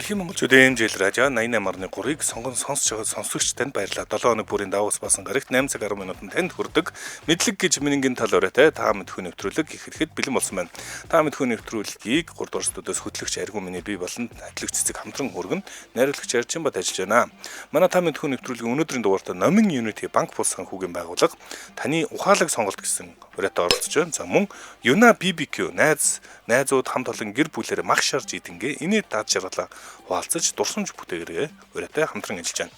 Дэлхийн монголчууд MJL радио 88.3-ыг сонгон сонсож байгаа сонсогч танд баярлалаа. 7 хоног бүрийн даваас басан гарагт 8 цаг 10 минутанд танд хүрдэг. Мэдлэг гэж минингийн тал оройтой та мэдхүй нэвтрүүлэг ихэрэхэд бэлэн болсон байна. Та мэдхүй нэвтрүүлгийг 3 дугаар студиос хөтлөгч Аргу миний бий болон хөтлөгч цэцэг хамтран хүргэн найруулагч Арчин бат ажиллаж байна. Манай та мэдхүй нэвтрүүлгийн өнөөдрийн дугаартаа Номин Unity банк бус санхүүгийн байгууллага таны ухаалаг сонголт гэсэн уриатай оролцож байна. За мөн Юна BBQ найзууд хамт олон гэр бүлээр мах шарж идэнгээ инээ дад жаргалаа хуваалцаж дурсамж бүтээгээрээ уриатай хамтран ажиллаж байна.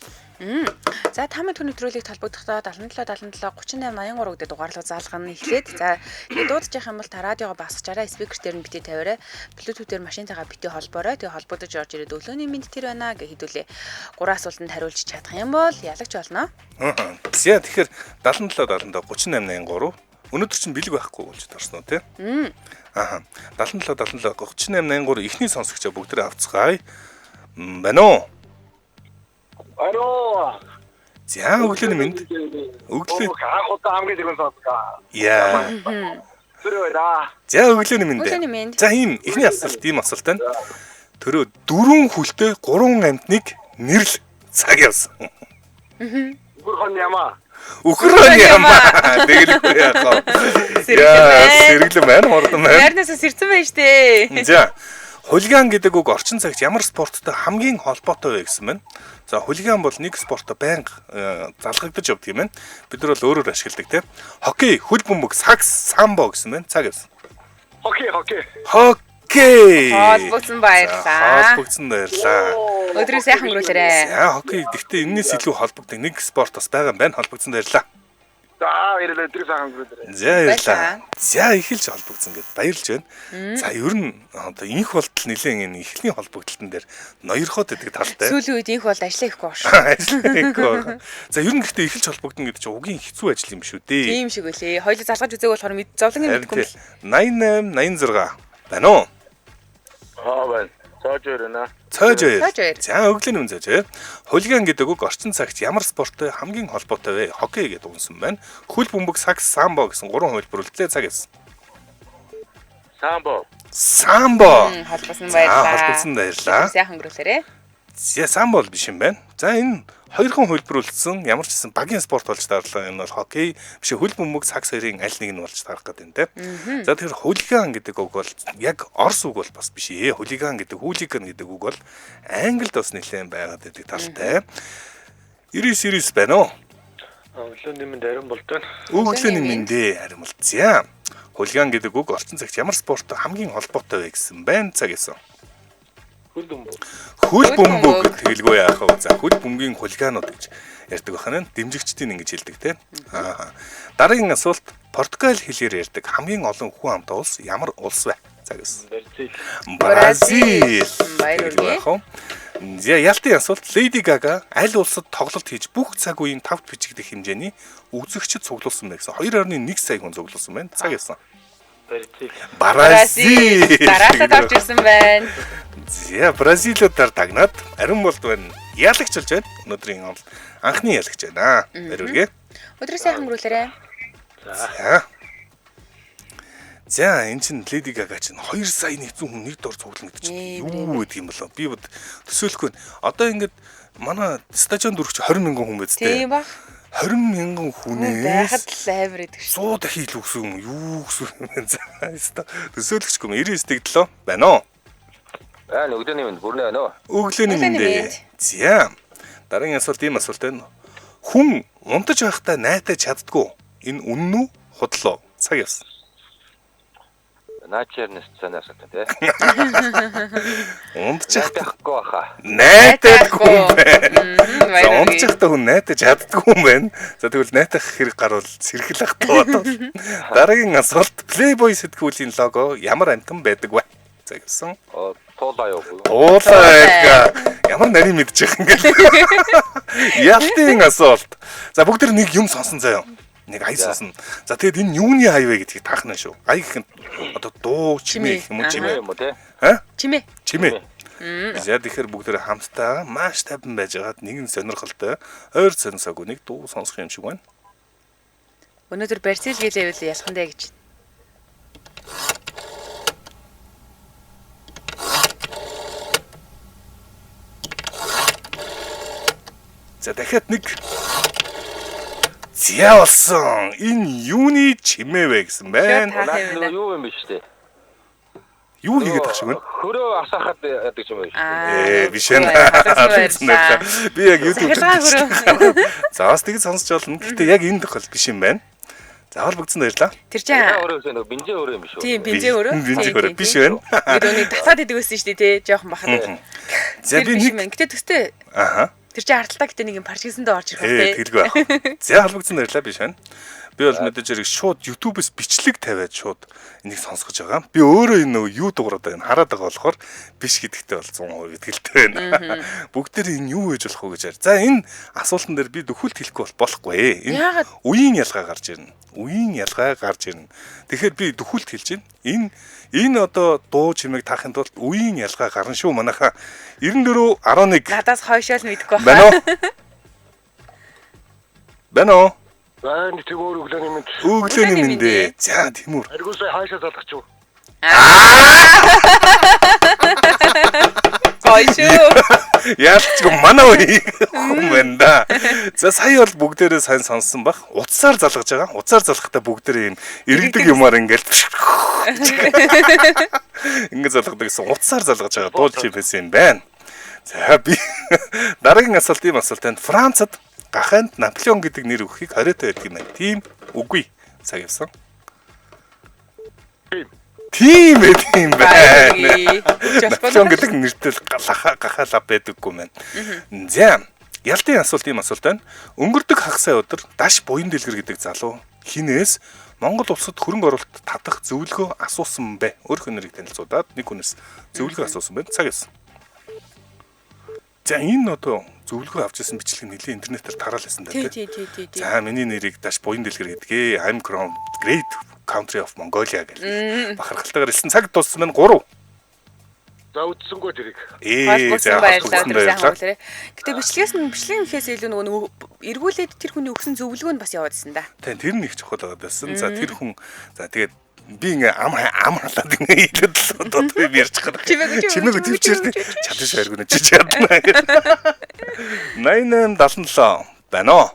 За та мэдхүй нэвтрүүлгийг толбогдохдоо 77 77 38 83 гэдэг дугаарлуу заалгана эхлээд. За тэгээд дуудаж явах юм бол та радиогоо басгачаарай, спикер дээр нь бити тавиарай, блютут дээр машинтайгаа бити холбоорой. Тэгээд холбогдож орж ирээд өглөөний мэнд тэр байна гэж хэдүүлээ. Гурван асуултанд хариулж чадах юм бол ялагч болно. За тэгэхээр 77 77 38 83 өнөөдөр чинь бэлэг байхгүй болж таарсан уу тий? Аа. 77 77 38 83 эхний сонсогчоо бүгдээ авцгаая. Байна уу? Алло. За өглөөний мэнд. Өглөө. Анх удаа хамгийн дөрөв сонсгоо. Яа. Тэр байна. За өглөөний мэнд. Өглөөний мэнд. За ийм эхний асуулт ийм асуулт байна. Төрөө дөрвөн хүлтэй гурван амьтныг нэрл цаг явсан. Үхэр хон ямаа. Үхэр хон ямаа. Тэгэлгүй яах вэ? Яа, сэргэлэн байна, хурдан байна. Байрнаас сэрцэн байж тээ. За хулиган гэдэг үг орчин цагт ямар спорттой хамгийн холбоотой вэ гэсэн байна. За хулиган бол нэг спорттой байнга залгагдаж явдаг юм байна. Бид нар бол өөрөөр ашигладаг тийм. Хоккей, хөл бөмбөг, сакс, самбо гэсэн байна. Цаг явсан. Хоккей, хоккей. Хоккей. Холбогдсон баярлалаа. Холбогдсон баярлалаа. Өдрийг сайхан өнгөрүүлээрэй. За хоккей гэхдээ энэс илүү холбогддог нэг спорт бас байгаа юм байна. Холбогдсон баярлалаа. За баярлалаа. Өдрийг сайхан өнгөрүүлээрэй. За баярлалаа. За эхэлж холбогдсон гэд баярлж байна. За ер нь одоо инх болтол нэлээд энэ эхлэний холбогдлолтон дээр ноёрхоод байдаг талтай. Сүүлийн үед инх болд ажиллаа ихгүй боош. Ажиллаа ихгүй байгаа. За ер нь гэхдээ эхэлж холбогдно гэдэг чинь угийн хэцүү ажил юм шүү дээ. Тийм шиг үлээ. Хоёул залгаж үзег болохоор мэд зовлон Харин мэдгүй юм. тий. 88 86 байна уу? Аа байна. Цоож өрнө. Цойж хоёр. Цойж хоёр. За өглөөний үн цойж хоёр. Хулиган гэдэг үг орчин цагт ямар спорттой хамгийн холбоотой вэ? Хоккей гэдэг унсан байна. Хөл бөмбөг, сакс, самбо гэсэн гурван хувилбар үлдлээ цаг явсан. Самбо. Самбо. Холбосон За баярлалаа. холбогдсон баярлалаа. Сайхан өнгөрүүлээрэй. За самбо бол биш юм байна. За энэ хоёрхан хувилбар үлдсэн ямар ч гэсэн багийн спорт болж таарлаа. Энэ бол хоккей биш хөл бөмбөг, сакс хоёрын аль нэг нь болж таарах гэдэг юм те. За тэгэхээр хулиган гэдэг үг бол яг орс үг бол бас биш ээ. Хулиган гэдэг, хулиган гэдэг үг бол англид бас нэлээд байгаад байдаг талтай. 99 99 байна уу? Өглөөний мэнд ариун болд байна. Өглөөний мэндээ харимл. За. Хулиган гэдэг үг орчин цагт ямар спорттой хамгийн холбоотой вэ гэсэн байна цаг гэсэн. Хөл бөмбөг. Хөл Хөл бөмбөг бөмбөг. тэгэлгүй яах вэ? За хөл бөмбөгийн хулиганууд гэж ярьдаг байна. Дэмжигчдийн ингэж хэлдэг те. Аа. Дараагийн асуулт Португал хэлээр ярьдаг хамгийн олон хүн амтай улс ямар улс вэ? За гэсэн. Бразил. Бразил. Баяр Тэгэлгүй хүргэе. яах вэ? За ялтын асуулт Леди Гага аль улсад тоглолт хийж бүх цаг үеийн тавт бичигдэх хэмжээний үзэгчид цуглуулсан бэ гэсэн 2.1 сая хүн цуглуулсан байна. Цаг явсан. Бразил. Бразил. Дараалал орж ирсэн байна. За Бразилиудаар дагнаад ариун болд байна. Ялагч болж байна. Өнөөдрийн анхны ялагч байна. Баяр хүргэе. Өдрийг сайхан өнгөрүүлээрэй. За. За энэ чинь Леди Гага чинь 2 сая 100 хүн нэг дор цуглана гэдэг чинь юу гэдэг юм болоо. Би бод төсөөлөхгүй. байна. Одоо ингээд манай стадион дөрөх чинь 20 мянган хүн биз дээ. Тийм бах. 20 мянган хүнээс Байхад л амар идэг шүү. 100 дахин илүү гэсэн юм юу гэсэн юм бэ? За ёстой. Төсөөлөгчгүй юм. 99 дэгдлөө байна уу? Аа өглөөний мэнд бүрнэ байна уу? Өглөөний Өглөөний мэнд. мэнд. За. Дараагийн асуулт ийм асуулт байна. Хүн унтаж байхдаа найтаж чаддгүй. Энэ үнэн үү? Худлаа. Цаг явсан. Наачер нэс цанаас асуулт тий. Унтаж байхдаа Найтахгүй баха. найтадгүй юм байна. За Баяр унтаж хүргэе. байхдаа хүн найтаж чаддгүй юм байна. За тэгвэл найтах хэрэг гарвал сэрхэл ах тоо. Дараагийн асуулт Playboy сэтгүүлийн лого ямар амтан байдаг вэ? За гэсэн. Туулаа юу? Уулаа ямар нарийн мэдчих юм ингээл. Ялтын асуулт. За бүгд тэр нэг юм сонсон заяа. Нэг ая сонсон. За тэгэд энэ юуны ая вэ гэдгийг таах нь шүү. Ая гэх нь одоо дуу чимээ гэх юм уу чимээ. юм уу тий? Аа? Чимээ. Чимээ. За тэгэхээр бүгд тэр хамтдаа маш тайван байж байгаад нэгэн сонирхолтой ойр сонсоогүй нэг дуу сонсох юм шиг байна. Өнөөдөр Бразил гэлээвэл ялхан дээ гэж. За дахиад нэг. Зя болсон. Энэ юуны чимээ вэ гэсэн байна. Та Наад хэвнэ. нөгөө юу юм биш үү? Юу хийгээд тах шиг байна? Хөрөө асаахад яадаг юм биш. Ээ биш ээ. Баярлалаа. Би яг YouTube Захиргаа хөрөө. За бас тэгж сонсч болно. Гэхдээ яг энэ тохиол биш юм байна. За холбогдсон баярлаа. Тэр чинь Хөрөө гэсэн нөгөө бинжээ хөрөө юм биш үү? тийм бинзээ хөрөө. Бинзээ хөрөө биш байна. Бид өнийг татаад идэг байсан шүү дээ тий. Жохон бахад. За Тэр би биш нэг юм байна. Гэтэ төстэй аха. тэр чинь ардталтай гэтэ нэг юм парчгисэндээ орж ирэх Ээ тий. тэгэлгүй байх. За холбогдсон баярлаа биш байна. Би бол мэдээж хэрэг шууд YouTube-с бичлэг тавиад шууд энийг сонсгож байгаа. Би өөрөө энэ нөгөө юу дуурайд байна хараад байгаа болохоор биш гэдэгтээ бол 100% итгэлтэй байна. Бүгдээр энэ юу гэж болох вэ гэж харь. За энэ асуултан дээр би дөхөлт хэлэхгүй бол болохгүй. Энэ Яагаад? үеийн ялгаа гарч ирнэ. Үеийн ялгаа гарч ирнэ. Тэгэхээр би дөхөлт хэлж байна. Энэ энэ одоо дуу чимээг таахын тулд үеийн ялгаа гарна шүү манайхаа. 94 11 Надаас хойшоол мэдэхгүй Байна уу? Байна уу? Байна Тимур өглөөний мэнд. Өглөөний мэнд ээ. За Тимур. Аргиусаа хаашаа залгах чив? Гоё шүү. Яалтчгүй манай үе хүн байна да. За сая бол бүгдээрээ сайн сонссон бах. Утсаар залгаж байгаа. Утсаар залгахдаа бүгдээрээ юм иргэдэг юмар ингээл ингэ залгадаг гэсэн утсаар залгаж байгаа дуулж байсан юм байна. За би дараагийн асуулт ийм асуулт байна. Францад гахайнд Наполеон гэдэг нэр өгөхийг хориотой байдаг юм байна. Тийм үгүй. Цаг явсан. Тийм. Тийм ээ тийм байна. Баярлалаа. Наполеон гэдэг нэртэй л галаха гахаалаа байдаггүй маань. За, ялтын асуулт ийм асуулт байна. Өнгөрдөг хагас сайн өдөр Даш буян дэлгэр гэдэг залуу хинээс Монгол улсад хөрөнгө оруулалт татах зөвлөгөө асуусан бэ? Өөрийнх нь нэрийг танилцуулаад нэг хүнээс зөвлөгөө асуусан байна. Цаг явсан. За энэ одоо зөвлөгөө авч ирсэн бичлэг нь нэлээд интернетээр тараал байсан даа Тий, тий. тий, тий, тий, тий. За миний нэрийг Даш буян дэлгэр гэдгээ. I'm from great country of Mongolia гэж бахархалтайгаар хэлсэн. Цаг дууссан байна 3. За үдсэнгүү тэрийг. Ээ Холбогдсон за баярлалаа. холбогдсон Тэр сайхан баярлалаа. үлээрээ. Гэтэ бичлэгээс нь бичлэгийн гэхээс илүү нөгөө эргүүлээд тэр хүний өгсөн зөвлөгөө нь бас яваад исэн да. Тэ тэр нь их чухал байгаад байсан. За тэр хүн за тэгээд би ингээ ам ам халаад ингээ илээд л одоо би ярьж байгаа. Чимээгүй, чимээгүй, Чимээгүй чимээгүй, төвчээр чадан шааргүй нэ чич чадна. 88 77 байна уу?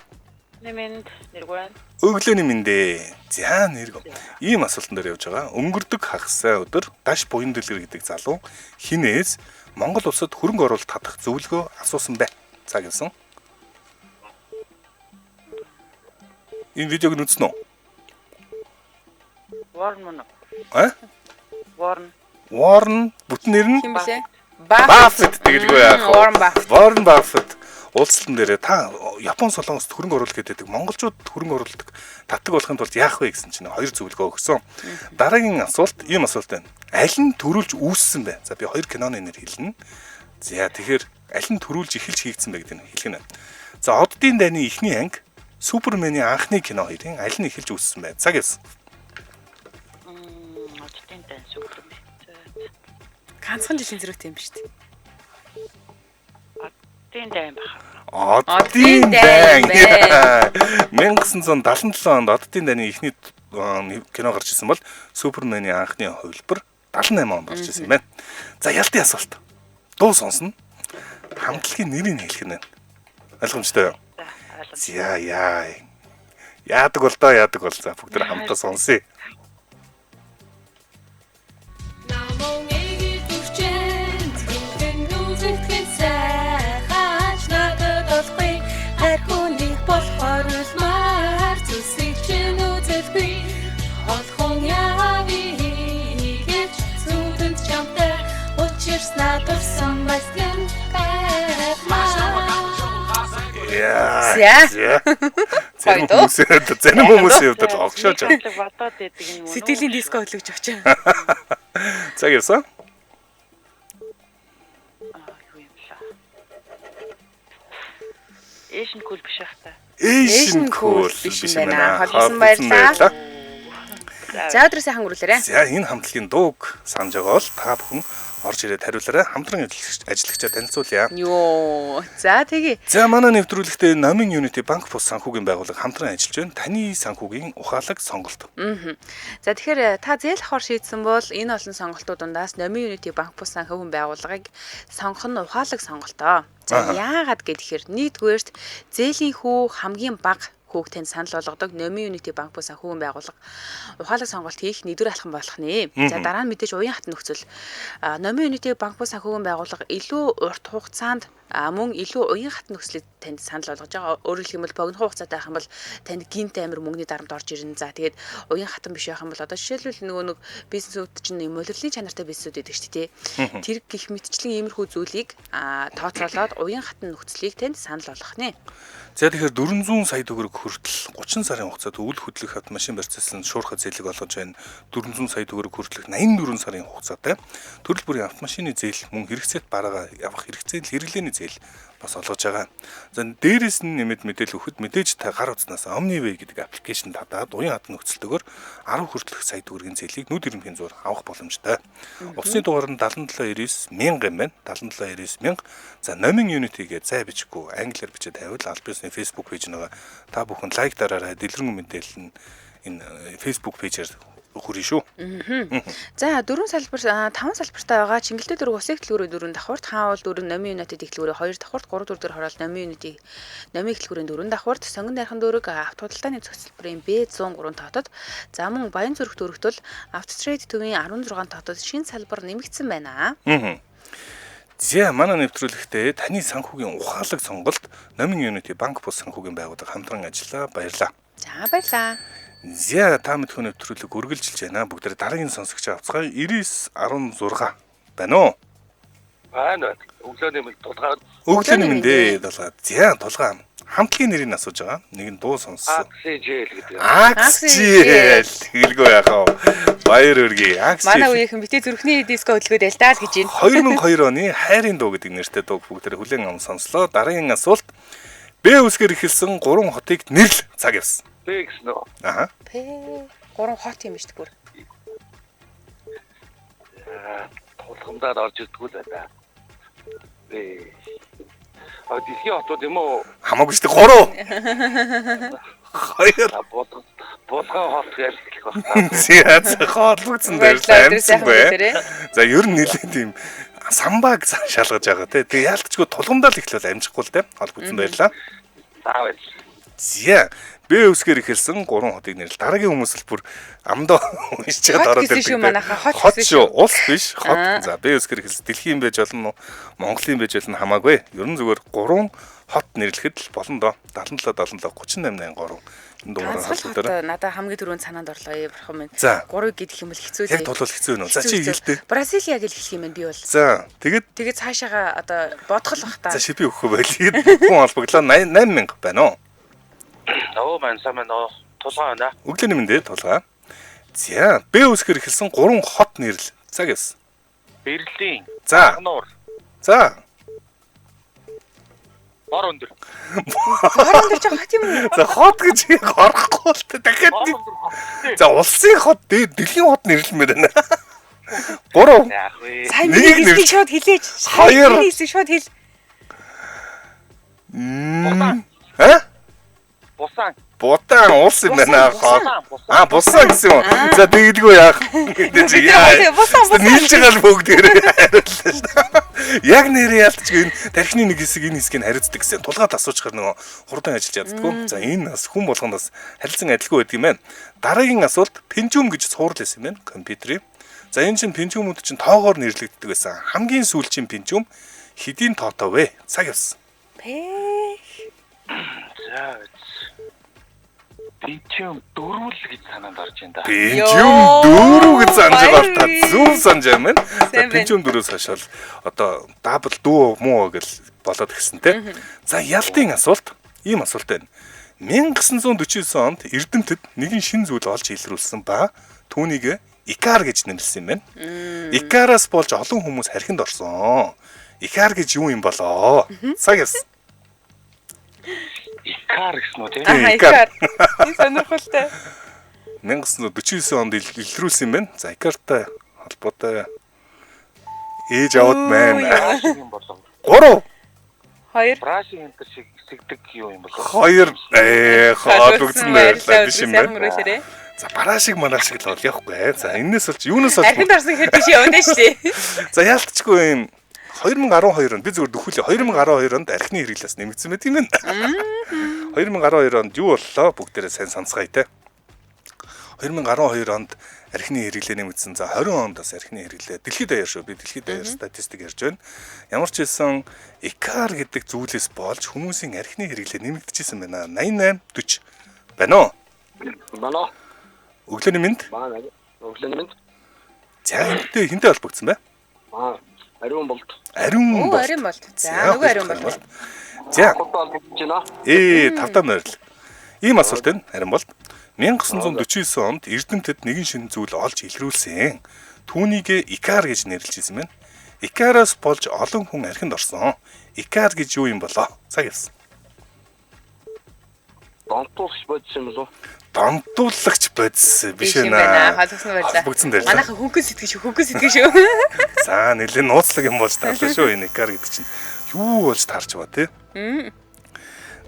Нэмэнд нэргүй. Өглөөний мэндээ. За нэрг. Ийм асуултан дээр явж байгаа. Өнгөрдөг хагас сайн өдөр Даш буян дэлгэр гэдэг залуу хинээс Монгол улсад хөрөнгө оруулалт татах зөвлөгөө асуусан бай. Цаг явсан. Энэ видеог нь үзсэн үү? Warren мөн үү? А? Warren. Warren бүтэн нэр нь Хин блэ? Buffett тэгэлгүй яах вэ? Warren Buffett. Warren Buffett уулзалтан дээрээ та Япон солонгост хөрөнгө оруулалт гэдэг монголчууд хөрөнгө оруулалт татдаг болохын тулд яах вэ гэсэн чинь хоёр зөвлөгөө өгсөн. Дараагийн асуулт ийм асуулт байна. Аль нь төрүүлж үүссэн бэ? За би хоёр киноны нэр хэлнэ. За тэгэхээр аль нь төрүүлж эхэлж хийгдсэн бэ гэдэг нь хэлэх нь. За Оддын дайны эхний анги Суперменийн анхны кино хоёрын аль нь эхэлж үүссэн бэ? Цаг явсан. Оддын дан супермен. За. Ганцхан жилийн зөрүүтэй юм биш үү? Оддын дан баха. Оддын Оддын дайн. дайн 1977 онд Оддын дайны эхний кино гарч ирсэн бол Суперменийн анхны хувилбар 78 онд гарч ирсэн юм байна. За ялтын асуулт. Дуу сонсно. Хамтлагийн нэрийг хэлэх нь байна. Ойлгомжтой юу? За ойлгомжтой. За яа. Яадаг бол доо яадаг бол за бүгд хамтдаа сонсъё. Намун эгийг төвчэн зүгэн үзэгтгэн сайхаач надад болохгүй хайр хүнийг болохоор улмаар зүйлсийг чинь үзэлгүй олхон явъя гэж зүудэнд чамтай учирснаа дурсан байсан гайхмаа Яа. За. За. Зарим Гоё дөө. хүмүүсийн зарим хүмүүсийн хувьд бол огшоож байна. Хамтлаг бодоод байдаг юм уу? Сэтгэлийн диско хөдлөж очив. Цаг явсан. Аа, юу юм лээ. Asian cool биш байх та. Asian Asian cool cool биш биш юм юм байна. байна. Холбосон Холбогдсон баярлалаа. За өдрөө сайхан өнгөрүүлээрэ. За энэ хамтлагийн дууг санаж байгаа бол та бүхэн Орж ирээд хариулаарай. Хамтран ажиллагчаа танилцуулъя. Йоо. За тэгье. За манай нэвтрүүлэгтээ Номын Unity банк бус санхүүгийн байгууллага хамтран ажиллаж байна. Таны санхүүгийн ухаалаг сонголт. За тэгэхээр та зээл авахар шийдсэн бол энэ олон сонголтууд дундаас Номын Unity банк бус санхүүгийн байгууллагыг сонгох нь ухаалаг сонголтоо. За яагаад гэхээр нэгдүгээрт зээлийн хүү хамгийн бага хүүг танд санал болгодог Номын Unity банк бус санхүүгийн байгууллага ухаалаг сонголт хийх нэгдүгээр алхам болох нэ. За дараа нь мэдээж уян хатан нөхцөл. Номын Unity банк бус санхүүгийн байгууллага илүү урт хугацаанд мөн илүү уян хатан нөхцөлийг танд санал болгож байгаа. Өөрөөр хэлэх юм бол богино хугацаатай байх юм бол танд гинт амир мөнгөний дарамт орж ирнэ. За тэгээд уян хатан биш байх юм бол одоо жишээлбэл нөгөө нэг бизнесүүд чинь мулирлын чанартай бизнесүүд байдаг шүү дээ. Тэр гих мэтчлэн иймэрхүү зүйлийг тооцоолоод уян хатан нөхцөлийг танд санал болгох нэ. За тэгэхээр 400 сая төгрөг хүртэл 30 сарын хугацаанд үйл хөдлөх автомашин барьцаасан шуурхай зээлийг олгож байна. 400 сая төгрөг хүртэлх 84 сарын хугацаатай төрөл бүрийн автомашины зээл мөн хэрэгцээт бараагаа явах хэрэгцээний хэрэглээний зээл бас олгож байгаа. За дээрээс нь нэмэд мэдээлэл өгөхөд мэдээж та гар утаснаас OmniWay гэдэг аппликейшн татаад уян хатан нөхцөлтэйгээр 10 хүртэлх сая төгрөгийн зээлийг нүд ирэмхийн зуур авах боломжтой. Утасны дугаар нь 7799 1000 юм байна. 7799 1000. За Номын Unity гэж зай бичихгүй англиар бичээд тавиул аль биесны Facebook пэйж нэг та бүхэн лайк дараарай. Дэлгэрэнгүй мэдээлэл нь энэ Facebook пэйжээр хүрнэ шүү. За дөрвөн салбар таван салбартай байгаа Чингэлтэй дөрөв усын хөтөлбөрийн дөрвөн давхарт, Хаан уул дөрөв Номын United хөтөлбөрийн хоёр давхарт, 3 4 дэх хороол Номын Unity Номын хөтөлбөрийн дөрвөн давхарт, Сонгон дайрхан дөрөг авто худалдааны зохицолборын B103 тоотод, за мөн Баян зүрх дөрөгт бол Автотрейд төвийн 16 тоотод шинэ салбар нэмэгдсэн байна. За манай нэвтрүүлэгтээ таны санхүүгийн ухаалаг сонголт Номын Unity банк бус санхүүгийн байгууллага хамтран ажиллаа. Баярлалаа. За баярлалаа. За та мэдхүү нэвтрүүлэг үргэлжилж байна. Бүгдээ дараагийн сонсогч авцгаая 9916 байна уу? Байна. Өглөөний мэнд тулгаа. Өглөөний мэндээ тулгаа. За тулгаа. Хамтлагийн нэрийг асууж байгаа. Нэг нь дуу сонссон. AXGL гэдэг. AXGL хэлгүй яах вэ? Баяр өргөе. AXGL. Манай үеийнхэн битээ зүрхний диско хөдөлгөөд ялтаа л гэж байна. 2002 оны хайрын дуу гэдэг нэртэй дууг бүгдээ хүлээн аван сонслоо. Дараагийн асуулт Б үсгээр эхэлсэн 3 хотыг нэрл цаг явсан. П гэсэн үү? Аха. П 3 хот юм биш үү бүр. Тулгамдаад орж ирдгүү л байна. Б. А дэлхийн хотууд юм уу? Хамаагүй шүү дээ 3. 2. Булган хот гэж хэлэх байна. За хооллогдсон дээр амжсангүй. За ер нь нэлээд тийм самбааг шалгаж байгаа тий. Тэгээ яалтчгүй тулгамдаа л эхлээл амжихгүй л тий. Холбогдсон баярлаа. За баярлалаа. За Б үсгээр эхэлсэн 3 хотыг нэрл. Дараагийн хүмүүс л бүр амдаа уншичаад ороод ирдэг. Хот хот шүү. Улс биш хот. За Б үсгээр эхэлсэн дэлхийн байж болно уу? Монголын байж болно хамаагүй. Ер нь зүгээр 3 хот нэрлэхэд л болно доо. 77 77 38 83 энэ дугаараар холбогдороо. Надаа хамгийн түрүүнд санаанд орлоо ээ бурхан минь. 3 гэдэг юм бол хэцүү л. Яг тулвал хэцүү нөө. За чи хэлдэ. Бразилиа гэж хэлэх юм байна би бол. За тэгээд тэгээд цаашаага одоо бодох л бах та. За шипи өгөхгүй байл. Хүн холбогдлоо 8000 байна уу? Оо маань сайн байна уу? Тулгаа байна. Өглөөний мэндээ тулгаа. За, Б үсгээр эхэлсэн 3 хот нэрл. Цаг явсан. Берлин. За. Нуур. За. Бор өндөр. Бор өндөр ч хот юм уу? За хот гэж орохгүй л дахиад. За улсын хот дэлхийн хот нэрлэмээр байна. 3. Сайн нэг хэсгийг шууд хэлээч. 2. Нэг хэсгийг шууд хэл. Аа? Бусан. Бутан улс юм байна. Аа, Бусан гэсэн юм. За тэгэлгүй яах гэдэг чи яа. Нийлж байгаа л бүгдээрээ хариуллаа шүү дээ. Яг нэрээ ялтчгүй энэ тархины нэг хэсэг энэ хэсгийг хариуцдаг гэсэн. Тулгаад асуучаар нөгөө хурдан ажиллаж яддаггүй. За энэ бас хүн болгоноос харилцан адилгүй байдаг юм байна. Дараагийн асуулт Pentium гэж суурал байсан юм байна компьютерийн. За энэ чинь Pentium-үүд чинь тоогоор нэрлэгддэг байсан. Хамгийн сүүлчийн Pentium хэдийн тоотой вэ? Цаг явсан. Пэ. За Pentium 4 л гэж санаанд орж байна да. Pentium 4 гэж санаж байгаа та зөв санаж байгаа юм. За Pentium 4-өөс хойш бол одоо double дүү муу гэж болоод гисэн те. За ялтын асуулт ийм асуулт байна. 1949 онд Эрдэмтэд нэгэн шин зүйл олж илрүүлсэн ба түүнийг Икар гэж нэрлэсэн юм байна. Икараас болж олон хүмүүс хархинд орсон. Икар гэж юу юм болоо? Цаг явсан. Икар гэсэн үү тийм? Икар. Энэ сонирхолтой. 1949 онд илрүүлсэн юм байна. За Икартай холбоотой Ээж аваад маань. Брашинг юм болов. 3 2 Брашинг энэ төр шиг сэгдэг юу юм болов. 2 холбогдсон баярлалаа биш юм Сайхан байна. өнгөрөөлөөрэй. За бараа шиг манаа шиг л бол явахгүй. За энэс болж юунаас болж Архинд орсон гэхээр тийш явна шүү дээ. За яалтчгүй юм 2012 онд би зүгээр дөхүүлээ. 2012 онд архины хэрэглээс нэмэгдсэн байт юм байна. 2012 онд юу боллоо? Бүгдээрээ сайн сонсгоё те. 2012 онд архины хэрэглээ нэмэгдсэн. За 20 онд бас архины хэрэглээ. Дэлхийд даяар шүү. Би дэлхийд даяар статистик ярьж байна. Ямар ч хэлсэн икар гэдэг зүйлээс болж хүмүүсийн архины хэрэглээ нэмэгдчихсэн байна. 88 40 байна уу? Манай. Өглөөний мэнд. Манай. Өглөөний мэнд. За хинтээ хинтээ холбогдсон бай. Аа, ариун болд. Ариун Өө болд. ариун болд. За нөгөө ариун болд. За Хотоо холбогдож байна. Тавтаа морил. Ийм асуулт байна. Харин бол 1949 онд Эрдэмтэд нэгэн шинэ зүйл олж илрүүлсэн. Түүнийг Икар гэж нэрлэж ирсэн байна. Икараас болж олон хүн архинд орсон. Икар гэж юу юм болоо? Цаг явсан. Донтуулагч бодсон юм болов? Донтуулагч бодис биш юм ээ. байна. Холбогдсон баярлалаа. Холбогдсон баярлалаа. Манайхан хөнгөн сэтгэн шүү, хөнгөн сэтгэн шүү. За нэлээд нууцлаг юм болж тарлаа шүү энэ Икар гэдэг чинь. Юу болж таарч ба тий?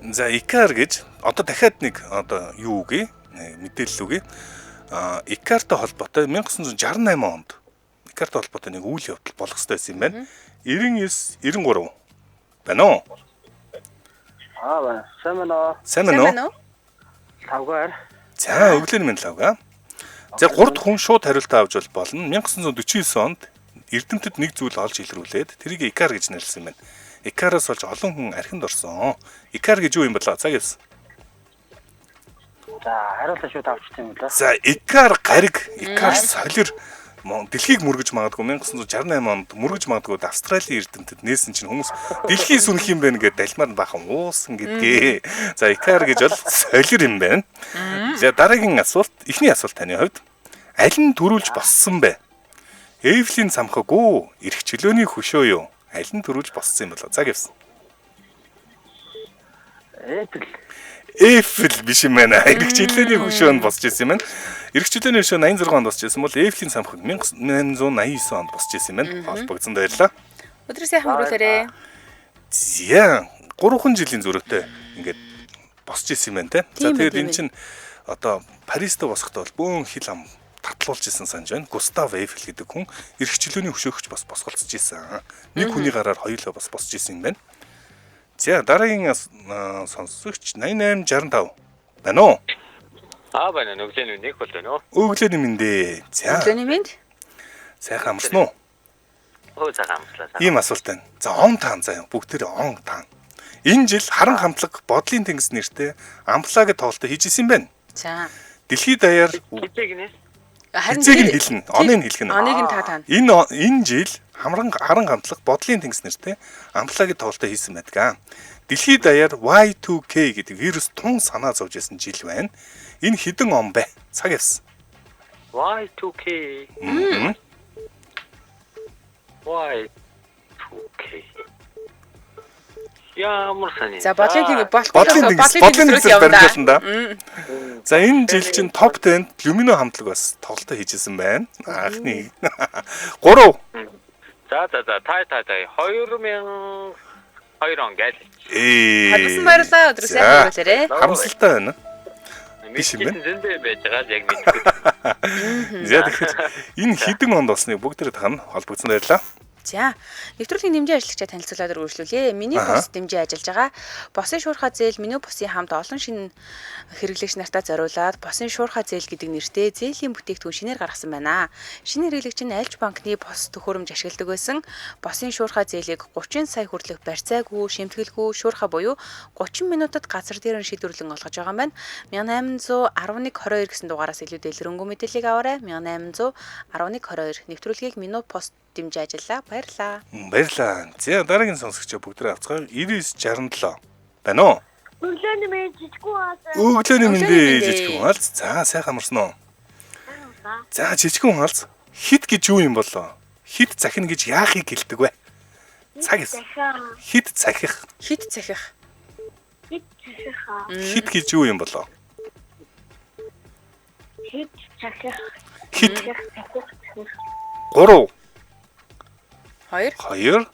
За Икар гэж одоо дахиад нэг одоо юу үгүй мэдээлэл үгүй. А Икартай холбоотой 1968 онд Икартай холбоотой нэг үйл явдал болох ёстой байсан юм байна. 99 93 байна уу? Аа, байна. Сайн байна уу? Сайн Сайн байна уу? байна уу? Лавгаар. За өглөөний мэнд лавга. За гурд хүн шууд хариултаа авч бол болно. 1949 онд Эрдэмтэд нэг зүйл олж илрүүлээд тэрийг Икар гэж нэрлсэн юм байна. Икараас болж олон хүн архинд орсон. Икар гэж юу юм болоо? Цаг явсан. За, хариултаа шууд авчих юм лээ. За Икар гариг, Икар солир дэлхийг мөргөж магадгүй 1968 онд мөргөж магадгүй Австралийн эрдэмтэд нээсэн чинь хүмүүс дэлхий сүнх юм байна гэдээ далмаар нь бахан уусан гэдгээ. За Икар гэж бол солир юм байна. За дараагийн асуулт, эхний асуулт таны хувьд аль нь төрүүлж боссон бэ? Эйфлийн самхаг уу? Эрх чөлөөний хөшөө юу? Аль нь төрүүлж боссон юм болоо? Цаг явсан. Apple. Эйфел биш юм байна. Эрх чөлөөний хөшөө нь босч ирсэн юм байна. Эрх чөлөөний хөшөө 86 онд босч ирсэн бол Эйфлийн самхаг 1889 онд босч ирсэн юм байна. Холбогдсон баярлалаа. Өдрөө сайхан өнгөрүүлээрэй. За 3 жилийн зөрөөтэй ингээд босч ирсэн юм байна те. За Тийм ээ, тэгээд тийм энэ чинь одоо Парист босохдоо бол бөөн хил ам татлуулж исэн санаж байна. Густав Эйфел гэдэг хүн эрх чөлөөний хөшөөгч бас босголцож исэн. Нэг хүний гараар хоёулаа бас босч исэн юм байна. За дараагийн сонсогч 8865 байна уу? Аа байна өглөөний нэг бол байна уу? Өглөөний мэндээ. За Өглөөний мэнд. сайхан амарсан уу? Хөө цагаан амтлаа. Ийм асуулт байна. За он таан заяа бүгдээрээ он таан. Энэ жил харан хамтлаг бодлын тэнгис нэртэй амплаги тоглолтоо хийж исэн юм байна. За. Дэлхийд даяар Хизээг нэ. Харин Хизээг нь тэр- хэлнэ, оныг нь хэлэх нь. Оныг нь та таана. Энэ жил хамран харан хамтлаг бодлын тэнгис нэртэй амплаги тоглолтоо хийсэн байдаг. Дэлхийд даяар Y2K гэдэг вирус тун санаа зовж исэн жил байна. Энэ хэдэн он бэ? Цаг явсан. Y2K. Мгм. Y2K. Ямар сони. За бодлын тэнгис болохгүй Бодлын тэнгис, бодлын тэнгисээр явна. баримжаална да. За энэ жил чинь топ 10-д Lumino хамтлаг бас тоглолтоо хийжсэн байна. Анхны 3 За за за тай тай тай 2002 он гээл. Холбосон баярлалаа. Өдрөө сайхан өнгөрүүлээрэй. Харамсалтай байна. Биш юм байна. Зөндөө байж байгаа л яг мэдгүй. За тэгэхээр энэ хэдэн онд болсныг бүгд тэрэ тань холбогдсон баярлалаа. За, нэвтрүүлгийн дэмжин ажиллагчаа танилцуулаад үргэлжлүүлье. Миний Аха. бус дэмжин ажиллаж байгаа. Босын шуурхай зээл меню бусын хамт олон шинэ хэрэглэгч нартаа зориулаад босын шуурхай зээл гэдэг нэртэй зээлийн бүтээгдэхүүн шинээр гаргасан байна. Шинэ хэрэглэгч нь альж банкны бос төхөөрөмж ашигладаг байсан. Босын шуурхай зээлийг 30 сая хүртэлх барьцаагүй, шимтгэлгүй шуурхай буюу 30 минутад газар дээр нь шийдвэрлэн олгож байгаа юм байна. 1811 22 гэсэн дугаараас илүү дэлгэрэнгүй мэдээллийг аваарай. 1811 22 нэвтрүүлгийг меню пост дэмжиж ажиллаа. Баярлалаа. Баярлалаа. За дараагийн сонсогчоо бүгдээ авцгаая. 9967 байна уу? Өглөөний мэнд жижиггүй хаалт. Өглөөний мэндээ мэндээ. жижигхэн хаалц. За сайхан амарсан уу? За жижигхэн хаалц. Хит гэж юу юм болоо? Хит захина гэж яахыг хэлдэг вэ? Цаг эс. Захиа. Хит захих. Хит цахих. Хит захиа. Хит гэж юу юм болоо? Хит захих. Хит Захих захих. 3 2 2 2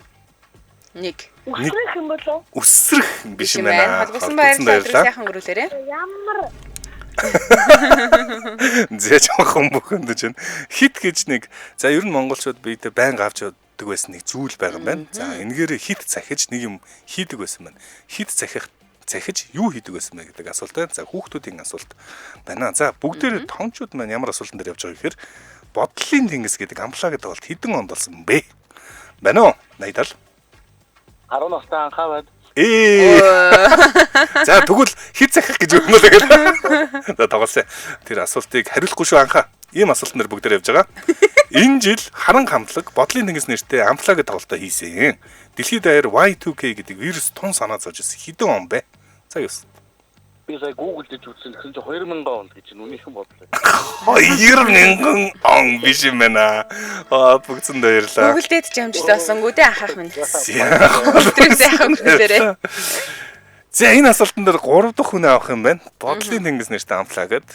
1. Үсрэх юм болов? Үсрэх биш юм байна. Холбогдсон баярлалаа. Өдрөө сайхан өнгөрүүлээрэй. Ямар Зэ жоохон бөхөндөж байна. Хит гэж нэг за ер нь монголчууд биедээ байнга авч явдаг байсан нэг зүйл байгаа юм байна. За энэгээр хит захиж нэг юм хийдэг байсан байна. Хит захиж юу хийдэг байсан бэ гэдэг асуулт байна. За хүүхдүүдийн асуулт байна. За бүгдээрээ томчууд маань ямар асуултан дээр явж байгаа гэхээр бодлын тэнгис гэдэг амплаа гэдэг тоглолт хэдэн онд болсон бэ? Байна уу? 80 70. 10 настай анхаа байд. Ээ. За тэгвэл хит захих гэж өгнө л гэдэг. За тоглосон. Тэр асуултыг хариулахгүй шүү анхаа. Ийм асуултан дээр бүгдээр явж байгаа. Энэ жил харан хамтлаг бодлын тэнгис нэртэй амплаа гэдэг тоглолтоо хийсэн. Дэлхийд даяар Y2K гэдэг вирус тун санаа зовж ирсэн. Хэдэн он бэ? Цаг юус. Би сая Google дэж үзсэн гэсэн чинь 2000 он гэж нүнийхэн бодлоо. 2000 он биш юм байна. Аа бүгдсэнд баярлаа. Google дээд ч амжилт олсонгүй дээ анхаах минь. Өдрөө сайхан өнгөрүүлээрэй. За энэ асуултан дээр 3 дахь хүн авах юм байна. Бодлын тэнгис нэртэй амтлаа гэд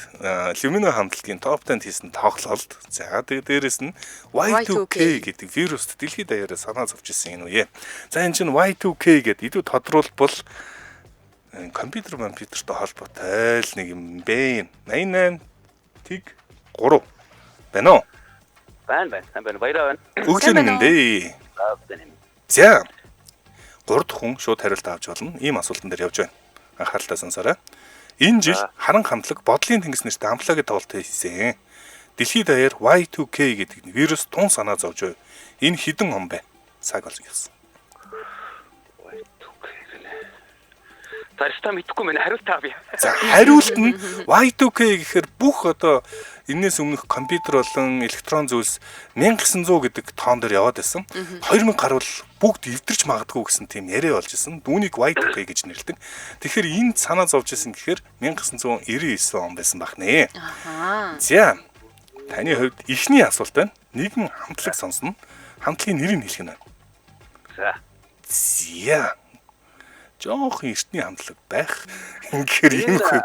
Lumino хамтлагийн топ 10-д хийсэн тоглолт. За тэгээ дээрэс нь Y2K гэдэг вируст дэлхийд даяараа санаа зовж ирсэн энэ үе. За энэ чинь Y2K гэд илүү тодруулбал компьютер компьютертэй холбоотой л нэг юм бэ. 88 тэг 3 байна уу? Байна байна. Сайн байна. Баяраа байна. Өглөөний мэнд ээ. За 3 дахь хүн шууд хариулт авч болно. Ийм асуултан дээр явж байна. Анхааралтай сонсоорой. Энэ жил харан хамтлаг бодлын тэнгис нэртэй амплаа гэдэг тоглолт хийсэн. Дэлхийд даяар Y2K гэдэг вирус тун санаа зовж байв. Энэ хэдэн он бэ? Цаг болж явсан. За өстой мэдэхгүй мэн хариулт авъя. За хариулт нь Y2K гэхээр бүх одоо энэс өмнөх компьютер болон электрон зүйлс 1900 гэдэг тоон дээр яваад байсан. 2000 гаруул бүгд эвдэрч магадгүй гэсэн тийм яриа болж исэн. Үүнийг Y2K гэж нэрлэдэг. Тэгэхээр энд санаа зовж исэн гэхээр 1999 он байсан байх нэ. Аа. За таны хувьд эхний асуулт байна. Нэгэн хамтлаг сонсно. Хамтлагийн нэрийг хэлэх нь байна. За. За. Жохон эртний хамтлаг байх. Ингэхээр юм хөө.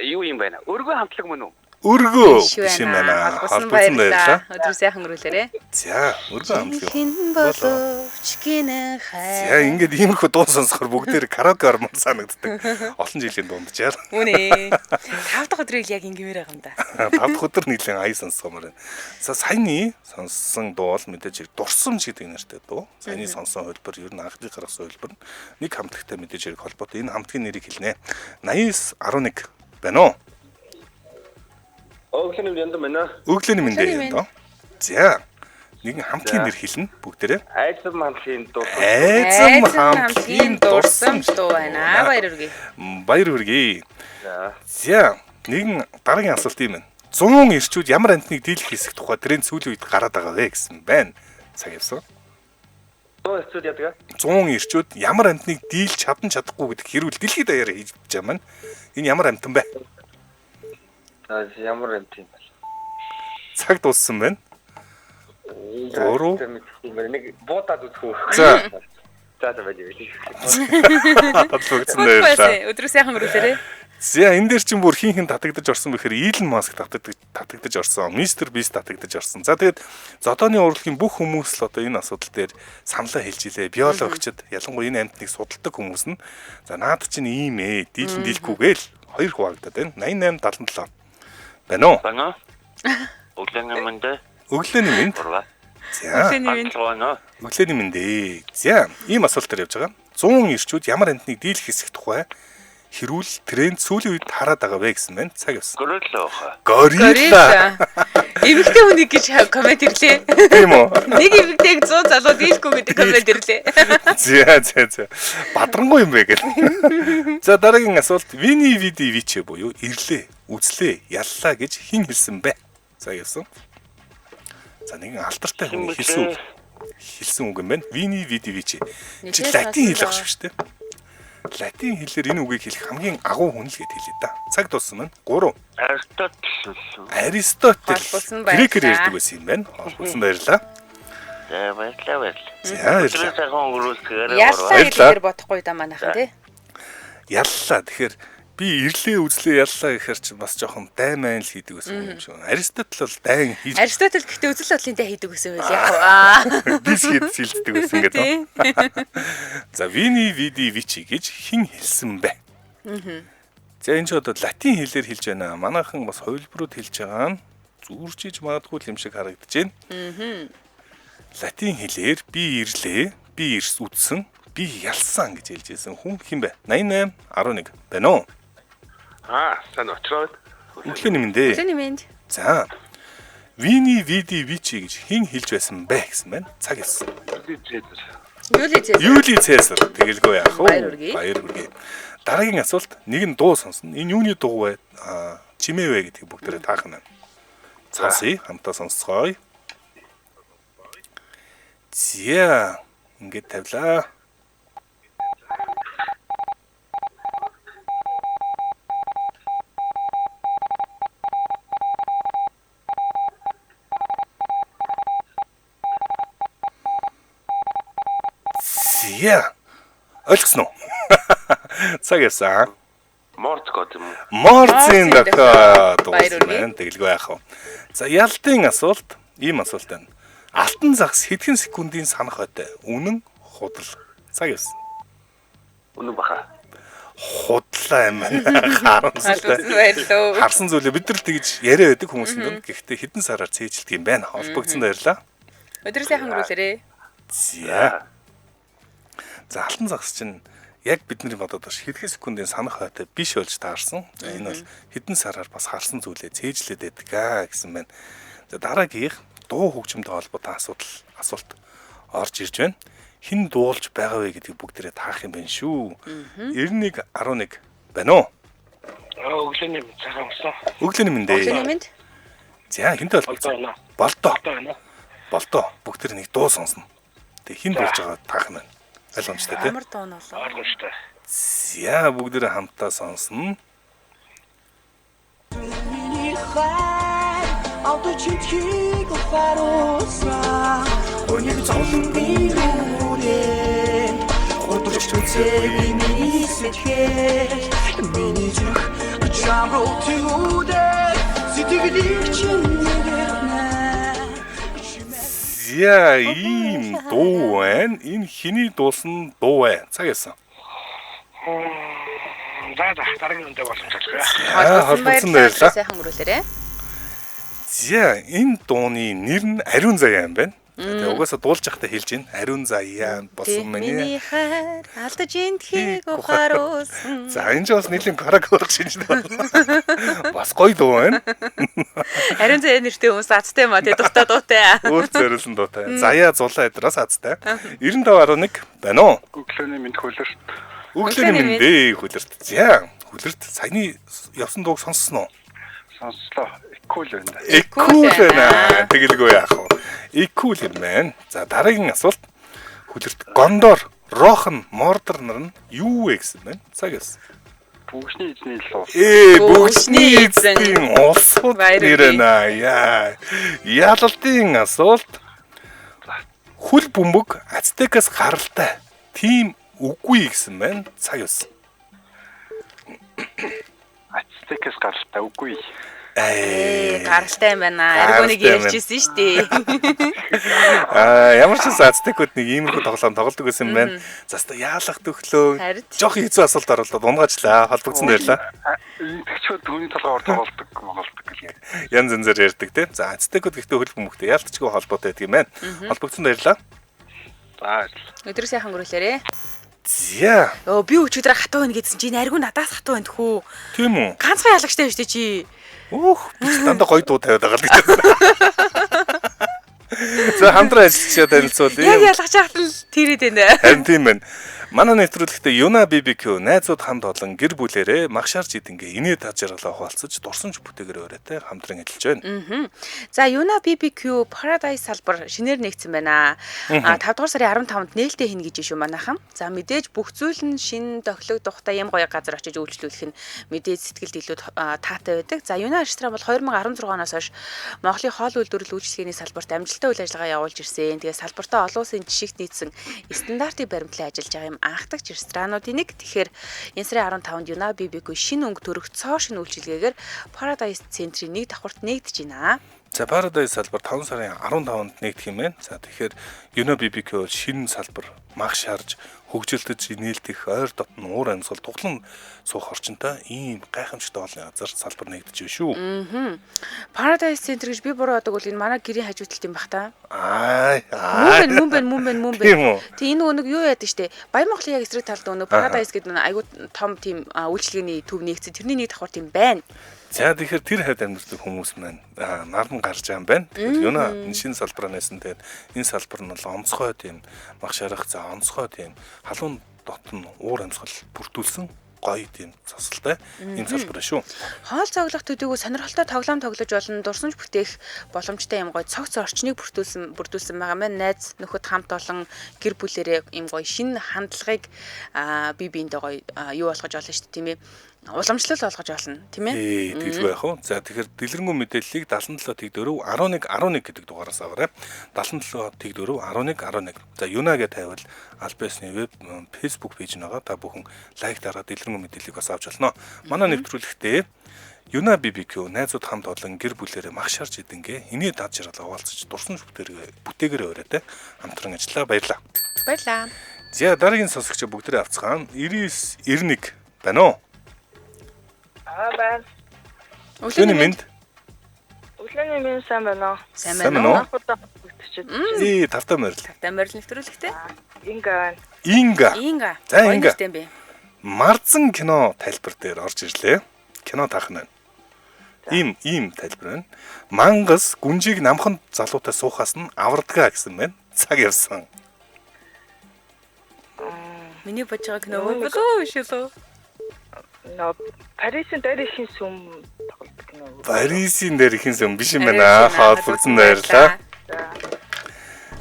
Юу юм байна? Өргөө хамтлаг мөн үү? Өргөө биш юм байна. Холбогдсон баярлалаа. Өдөр сайхан өнгөрүүлээрэй. За, өргөө хамтлаг. Хэн боловч гинэ хай. За, ингээд иймэрхүү дуу сонсохоор бүгдээр караоке ормоор санагддаг. Олон жилийн дунджаар. Үнэ. 5 дахь өдрийг яг ингэмээр байгаа юм да. 5 дахь өдөр нийлэн ая сонсгомоор байна. За, саяны сонссон дуу бол мэдээж хэрэг дурсамж гэдэг нэртэй дуу. Саяны сонсон хувилбар ер нь анхны гаргасан хувилбар нь нэг хамтлагтай мэдээж хэрэг холбоотой. Энэ хамтлагийн нэрийг хэлнэ. 89 11 байна уу? Өглөөний мэнд байна. Өглөөний мэнд юм доо. За. Нэгэн хамтлагийн нэр хэлнэ бүгдээрээ. Айзам хамтлагийн дурсамж. Айзам хамтлагийн дурсамж дуу байна. Баяр хүргэе. Баяр хүргэе. За. Нэгэн дараагийн асуулт юм байна. 100 ирчүүд ямар амьтныг дийлэх хэсэг тухай тренд сүүлийн үед гараад байгаа вэ гэсэн байна. Цаг явсан. 100 ирчүүд яадаг? 100 ирчүүд ямар амьтныг дийлж чадан чадахгүй гэдэг хэрүүл дэлхийд даяараа хийж байгаа маань. Энэ ямар амьтан бэ? За ямар юм тийм бэ? Цаг дууссан байна. 3 нэг буудаад үзэх үү? За. За за байж байл. Холбогдсон баярлалаа. Өдрөө сайхан өнгөрүүлээрэй. За энэ дээр чинь бүр хин хин татагдаж орсон бэхээр Илон Маск татагдаж орсон, Мистер Бист татагдаж орсон. За тэгээд зодооны урлагийн бүх хүмүүс л одоо энэ асуудал дээр саналаа хэлж илээ. Биологчид ялангуяа энэ амьтныг судалдаг хүмүүс нь за наад чинь ийм дийлэн дийлэхгүйгээл хоёр хуваагдаад байна. 88 77. Байна уу? Байна уу? Өглөөний мэнд. Өглөөний мэнд. За. Өглөөний мэнд. Өглөөний мэнд ээ. За, ийм асуултаар явж байгаа. 100 ирчүүд ямар амьтныг дийлэх хэсэг тухай хэрүүл тренд сүүлийн үед хараад байгаа вэ гэсэн байна. Цаг явсан. Горилла баха. Горилла. Эмэгтэй хүнийг гэж коммент ирлээ. Тийм үү? Нэг эмэгтэйг 100 залуу дийлэхгүй гэдэг коммент ирлээ. За за за. Бадрангуй юм бэ гэл. За дараагийн асуулт Вини Види Виче буюу ирлээ, үзлээ, яллаа гэж хэн хэлсэн бэ? За явсан. За нэгэн алдартай хүн хэлсэн үг. Хэлсэн үг юм байна. Вини Види Виче. Чи латин хэл ах шүү дээ. Латин хэлээр энэ үгийг хэлэх хамгийн агуу хүн л гэд хэлээ да. Цаг дууссан байна. 3. Аристотель. Аристотель. Грекээр ярьдаг байсан юм байна. Холбогдсон баярлалаа. За баярлалаа баярлалаа. За баярлалаа. Сайхан өнгөрүүлсгээр Яллаа гэдгээр бодохгүй да манайхан тий. Яллаа. Тэгэхээр Би ирлээ үзлээ яллаа гэхэр чи бас жоохон даймайн л хийдэг байсан юм шиг. Аристотл бол дайн хийж Аристотл гэхдээ үзэл бодлын дай хийдэг байсан байл яг аа. бис хэд сэлддэг байсан гэдэг. За Вини Види Вичи гэж хэн хэлсэн бэ? За энэ ч одоо латин хэлээр хэлж байна. Манайхан бас хувилбарууд хэлж байгаа нь зүрчиж магадгүй юм шиг харагдаж байна. Латин хэлээр би ирлээ, би ирс үтсэн, би ялсан гэж хэлж байсан хүн хэн бэ? 88 11 байна уу? Аа, сайн очроод. Өглөөний мэнд. Өглөөний мэнд. За. Вини Види Вичи гэж хэн хэлж байсан бэ гэсэн байна. Цаг хэлсэн. Юли Цезар. Юли Цезар. Тэгэлгүй яах вэ? Баяр хүргэе. Баяр хүргэе. Дараагийн асуулт нэг нь дуу сонсно. Энэ юуны дуу вэ? Аа, чимээ вэ гэдгийг бүгдээрээ таах нь. Сонсъё, хамтаа сонсцгоё. Зя, ингээд тавилаа. Зя. Ойлгосон уу? Цаг явсан. Морц гот юм уу? Морцын Морцын дохио Баяр дууссан хүргэе. байна. Тэгэлгүй яах вэ? За ялтын асуулт ийм асуулт байна. Алтан загас хэдхэн секундын санах ойтой? Үнэн худал. Цаг явсан. Үнэн баха. Худлаа юм байна. Харамсалтай. Албасан баярлалаа. Харсан зүйлээ бид нар л тэгж яриа байдаг хүмүүс юм. Гэхдээ хэдэн сараар цээжилдэг юм байна. Холбогдсон баярлаа. Өдөр сайхан өнгөрүүлээрэй. За. За алтан загас чинь яг бидний бодоод байна. Хэдхэн секундын санах ойтой биш болж таарсан. За энэ бол хэдэн сараар бас харсан зүйлээ цээжлээд байдаг аа гэсэн байна. За дараагийнх дуу хөгжимтэй холбоотой асуудал асуулт орж ирж байна. Хэн дуулж байгаа вэ гэдгийг бүгдээрээ таах юм байна шүү. 91 11 байна уу? Аа, өглөөний мэнд цагаан өмсөн. Өглөөний мэнд. Өглөөний мэнд. За хэнтэй Болдоо холбогдсон. байна. Болдоо. Болдоо байна. Болдоо. Бүгдээр нэг дуу сонсно. Тэг хэн дуулж байгаа таах нь байна. Ойлгомжтой тий. Ямар дуу нь болов? Ойлгомжтой. За бүгдээрээ хамтдаа сонсно. Миний хайр авдаж хинхийг ухааруулсан Гониг зовлонгийн үүрээ Худалч үзээгүй миний сэтгэл Миний зүрх чам руу төгөөдэй Сэтгэлийг чинь нэгнэ За ийм дуу байна. Энэ хиний дуусан дуу вэ? Цаг ясан. За за дараагийн үндэ боломж олгоё. Аа, холбогдсон баярлалаа. Сайхан өнгөрүүлээрэй. За энэ дууны нэр нь Ариун заяа юм байна. Тэгээ угаасаа дуулж байхдаа хэлж байна. Ариун заяа болсон Миний миний. хайр алдаж энтхийг ухааруулсан. За энэ ч бас нэлийн каракор шинжтэй байна. Бас гоё дуу байна. Ариун заяа нэртэй хүмүүс азтай юм а тий дуртай дуутай. Өөр зориулсан дуутай. Заяа зулаа эдраас азтай. 95.1 байна уу? Өглөөний мэнд хөлөрт. Өглөөний Өглөөний мэнд хөлөрт. За хөлөрт саяны явсан дууг сонссон уу? Сонслоо. Экул байна. Экул байна. байна. Тэгэлгүй яах вэ? Экул юм байна. За дараагийн асуулт хөлөрт Гондор, Рохан, Мордор нар нь юу вэ гэсэн байна? Цаг явсан. Бүгшний эзний л уус. Ээ, бүгшний Бүгшний эзэн. эзний улсууд Баяр нэр хүргэе. байна. Яа. Ялалтын асуулт. Хүл бөмбөг Ацтекаас гаралтай. Тийм үгүй гэсэн байна. Цаг явсан. Ацтекээс гаралтай үгүй. Ээ гаралтай юм байна. Ариун нэг Гаралтай юм байна. ярьжсэн шүү дээ. Аа, ямар ч байсан Ацтекууд нэг иймэрхүү тоглоом тоглодог байсан юм байна. За өстой яалах төхлөө. Харин. Жохо хэцүү асуулт оруулаад унгаачлаа. Холбогдсон баярлаа. Итгэгчүүд түүний толгойр тоглолдог, монголдог гэлээ. Янз янзаар ярьдаг те. За Ацтекууд гэхдээ хөл бөмбөгтэй яалтчгүй холбоотой байдаг юм байна. Холбогдсон баярлаа. За баярлалаа. Өдөр сайхан өнгөрүүлээрэй. За, Өө би өчигдөр хатуу байна гэсэн чи энэ ариун надаас хатуу байна тхүү. тийм үү? Ганцхан ялагчтай байна шүү дээ чи. Өөх, би ч дандаа гоё дуу тавиад байгаа л гэж. За хамтран ажиллагчдаа танилцуулъя. Яг ялгаж яхад л тэрээд байна. Харин тийм байна. Манай нэвтрүүлэгтээ Юна BBQ найзууд хамт олон гэр бүлэрээ магшаарч идэнгээ инээ таж жаргалаа хуваалцаж дурсамж бүтээгэр өрөөтэй хамтран ажиллаж байна. За Юна BBQ Paradise салбар шинээр нэгдсэн байна. А 5 дугаар сарын 15-нд нээлттэй хийнэ гэж шүү манайхан. За мэдээж бүх зүйл нь шин тохилог тухтай юм гоё газар очиж үйлчлүүлэх нь мэдээж сэтгэлд илүү таатай байдаг. За Юна ресторан бол 2016 оноос хойш Монголын хоол үйлдвэрлэл үйлчилгээний салбарт амжилттай үйл ажиллагаа явуулж ирсэн. Тэгээ салбартаа олон улсын жишгт нийцсэн стандартын баримтлан ажиллаж байгаа юм анхдагч ресторануудын нэг. Тэгэхээр энэ сарын 15-нд Юна BBQ шинэ өнгө төрөх цоо шинэ үйлчилгээгээр Paradise центрийн нэг давхарт нэгдэж байна. За Paradise салбар 5 сарын 15-нд нэгдэх юм байна. За тэгэхээр Юна BBQ бол шинэ салбар мах шарж хөгжилдөж нээлтэх ойр дотн уур амьсгал туглан суух орчинтой ийм гайхамшигтай олон газар салбар нэгдэж байна шүү. Paradise Center гэж би буруу яадаг бол энэ манай гэрийн хажуу талд юм бах та. Аа. Мөн байна, мөн байна, мөн байна, мөн Тийм үү? байна. Тэг энэ нөгөө нэг юу яадаг штэ. Баян Монголын яг эсрэг талд нөгөө Paradise гэдэг нэг айгуу том тийм үйлчилгээний төв нэгдсэн. Тэрний нэг давхар тийм байна. За тэгэхээр тэр хавьд амьдардаг хүмүүс маань наран гарч байгаа юм байна. Тэгэхээр Юна энэ шинэ салбараа нээсэн. Тэгээд энэ салбар нь бол онцгой тийм мах шарах, за онцгой тийм халуун дотн уур амьсгал бүрдүүлсэн гоё тийм цосолтой ийм салбар шүү. Хоол цоглох төдийгүй сонирхолтой тоглоом тоглож болно, дурсамж бүтээх боломжтой юм гоё цогц орчныг бүрдүүлсэн байгаа маань. Найз нөхөд хамт олон гэр бүлэрээ юм гоё шинэ хандлагыг бие биендээ гоё юу болгож олно шүү дээ, тийм ээ. Уламжлал болгож олно, тийм ээ. Тэгэлгүй яах вэ? За тэгэхээр дэлгэрэнгүй мэдээллийг 77 4 11 11 гэдэг дугаараас аваарай. 77 4 11 11. За Юна гэж тавиал аль биесны веб Facebook пэйж нь байгаа. Та бүхэн лайк дараад дэлгэрэнгүй мэдээллийг бас авч болно. Манай нэвтрүүлэгтээ Юна BBQ найзууд хамт олон гэр бүлээрээ мах шарж идэнгээ эний дад жаргал овоолцож дурсамж бүтээгээрээ өрөөтэй хамтран ажиллаа. Баярлалаа. Баярлалаа. За дараагийн сонсогч бүгдээрээ авцгаана. 99 91 байна уу? Аа байна. Өглөөний мэнд. Өглөөний мэнд сайн байна уу? Сайн Сайн байна уу? байна уу? Анх удаа хөтөчөд. Тавтай морил. Тавтай морил нэвтрүүлэгтэй. Инга байна. Инга. Инга. За, Гоё Инга. нэртэй юм бэ. Марзан кино тайлбар дээр орж ирлээ. Кино таах нь байна. Ийм тайлбар байна. Мангас гүнжийг намхан залуутай суухаас нь авардгаа гэсэн байна. Цаг явсан. Миний бодож байгаа кино болоо биш үү? Нөө Парисын дээр ихэн сүм тоглодог кино. Парисын дээр ихэн сүм биш юм байна. Холбогдсон баярлаа.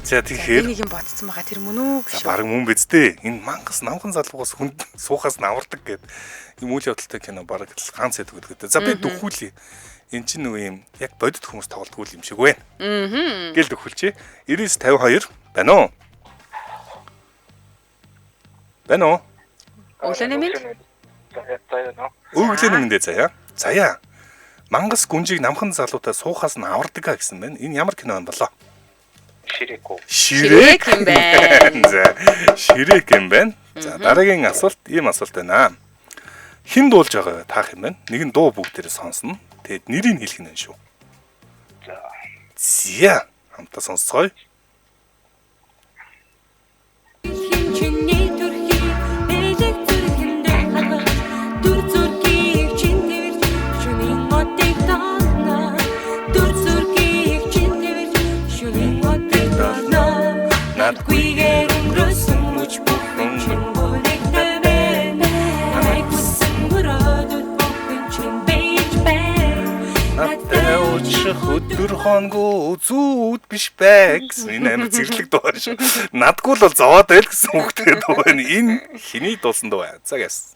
За тэгэхээр Энийг юм бодсон байгаа тэр мөн үү За биш үү? баг мөн биз дээ. Энэ мангас намхан залуугаас хүнд суухаас нь авардаг гэд юм үйл явдалтай кино баг л ганц хэдэг гэдэг. За би дөхүүлье. Эн чинь нөгөө юм яг бодит хүмүүс тоглодгүй юм шиг байна. Гэл дөхүүлчихье. 9952 байна уу? Байна уу? Өглөөний мэнд. За яа. Өглөөний мэндэ заяа. Заяа. Мангас гүнжийг намхан залуутай суухаас нь авардаг гэсэн байна. Энэ ямар кино юм болоо? Ширэк үү? Ширек юм байна. За, Ширек юм байна. За, дараагийн асуулт ийм асуулт байна. Хэн дуулж байгаа вэ? Таах юм байна. Нэг нь дуу бүгдээрээ сонсно. Тэгэд нэрийг хэлэх нь шүү. За. За, хамтаа сонсцгоё. Дэлхийн чиний төрхийг бэлэг зүрхэндээ хадгалж дүр зургийг чин тэрж шөнийн модыг донно дүр зургийг чин тэрж шөнийн модыг донно надгүйгээр өнгөрсөн мөч бүхэн чин бүрэгтэй байна намайг хүссэн мөрөөдөл бүхэн чин бэж байна Надтай уучих өдөр хоногоо зүүд биш бай гэсэн энэ амар зэрлэг дуу байна шүү. Надгүй л бол зовоод байл гэсэн үгтэй дуу байна. Энэ хэний дуулсан дуу вэ? За гэс.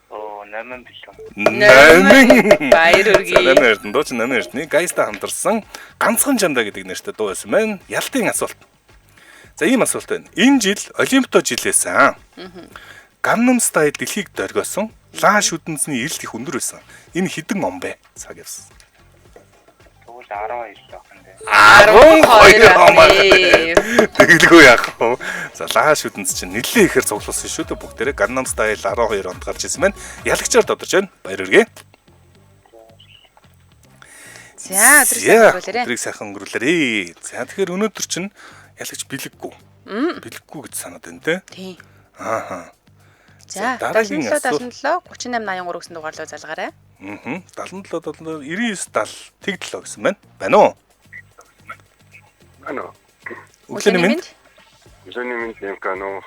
Оо 8 билүү. Номин. Баяр За хүргэе. Номин Эрдэнэ дуучин Номин Эрдэнэ Гайста хамтарсан ганцхан чамдаа гэдэг нэртэй дуу байсан байна. Ялтын асуулт. За ийм асуулт байна. Энэ жил Олимпиад жилээсэн. Gangnam Style дэлхийг дөргиосон. Лаа шүдэнцний эрэлт их өндөр байсан. Энэ хэдэн он бэ? Цаг явсан. Тэгвэл 12 л байх юм дээ. 12 он байна. Ээ. Тэгэлгүй яах вэ? За лаа шүдэнц чинь нэлээд ихээр цуглуулсан шүү дээ. Бүгдээрээ Gangnam Style 12 онд гарч ирсэн байна. Ялагчаар тодорч байна. Баяр хүргэе. За өдрийг сайхан өнгөрүүлээрэй. Өдрийг сайхан өнгөрүүлээрэй. За тэгэхээр өнөөдөр чинь ялагч бэлэггүй. Бэлэггүй гэж санаад байна те. Тийм. Ааха. За дараагийн 77 77 38 83 гэсэн дугаарлуу залгаарай. Аа. 77 77 99 70 тэг 7 гэсэн байна. Байна уу? Байна уу? Өглөөний мэнд. Өглөөний мэнд Лемка нөө.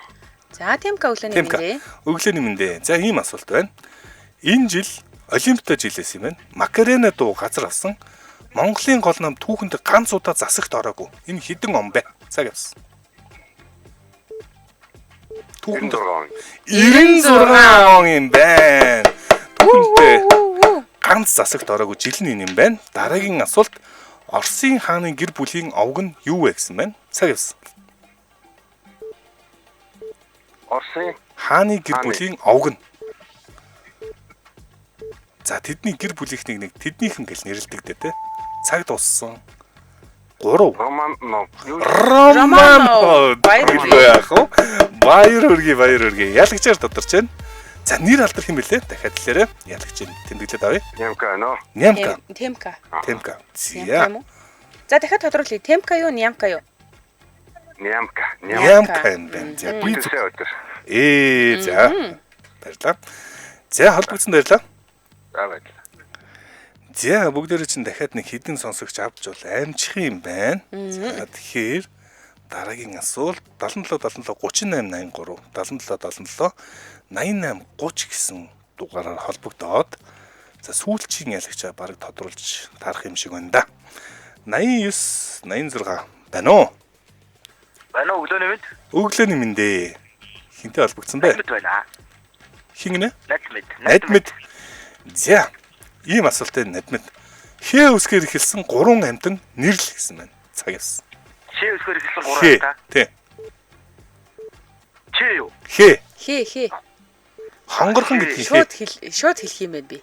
За Тимка өглөөний Тимка. мэнд. Өглөөний мэндэ. За ийм асуулт байна. Энэ жил Олимпиад жилээс юм байна. Макарена дуу газар авсан. Монголын гол нам түүхэнд ганц удаа засагт ороогүй. Энэ хэдэн он бэ? Цаг явсан. Түүхэнд 96 он. 96 он юм байна. Түүхэнтэй ганц засагт ороогүй жил нь энэ юм байна. Дараагийн асуулт Оросын хааны гэр бүлийн овг нь юу вэ гэсэн байна. Цаг явсан. Орсын Хааны гэр бүлийн овг нь. За тэдний гэр бүлийнхнийг нэг тэднийхэн гэж нэрлэдэг дээ те. Цаг дууссан. 3 Романов. Романов. Баяр хүргэе яах вэ? Баяр хүргэе, баяр хүргэе. Ялагчаар тодорч байна. За нэр алдар хэн бэлээ? Дахиад хэлээрэй. Ялагчийн тэмдэглээд авъя. Нямка нөө. Нямка. Темка. Темка. Нямка За. юм уу? За дахиад тодруулъя. Темка юу, нямка юу? Нямка. Нямка юм байна. За би зүг. Өдөр өдөр. Ээ за. Баярлалаа. За холбогдсон баярлалаа. За баярлалаа. За бүгдээрээ чинь дахиад нэг хідэн сонсогч авч бол амжих юм байна. За тэгэхээр дараагийн асуулт 77 77 38 83 77 77 88 30 гэсэн дугаараар холбогдоод за сүүлчийн ялагчаа бараг тодруулж таарах юм шиг байна да. 89 86 байна уу? Байна уу өглөөний мэнд? Өглөөний мэнд ээ. Хинтэй холбогдсон бэ? Надмэд байна. Хин гинэ? Надмэд. Надмэд. За. Ийм асуултыг надмэд. Хээ үсгээр эхэлсэн гурван амьтан нэрлэл гэсэн байна. Цаг явсан. Чи өсгөр эхэлсэн гурван Хээ. та. Тий. Чи юу? Хээ. Хээ хээ. Хонгорхон гэдгийг хээ. Шууд хэл шууд хэлэх юм байна би.